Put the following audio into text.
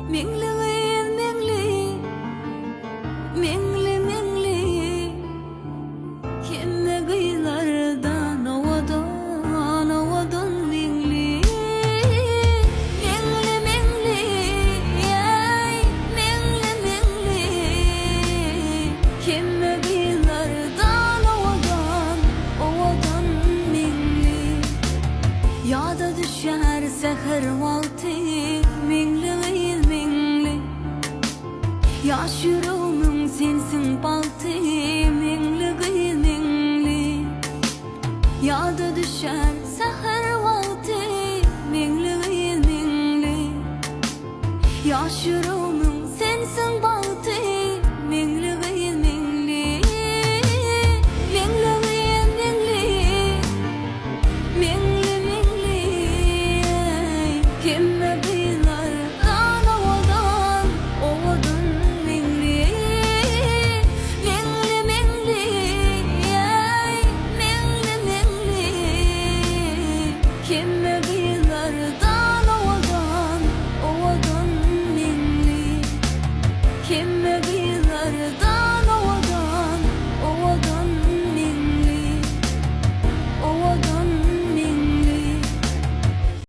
Meňli gyz meňli, meňli meňli Hemme gyzlardan owadan owadan meňli Meňli meňli eý meňli meňli Hemme gyzlardan owadan owadan meňli Ýada düşer säher wagty Meňli gyz meňli Ýaş ýüregimiň sensiň bagty Meňli gyz meňli Ýada düşer säher wagty Meňli gyz meňli Ýaş ýüregimiň.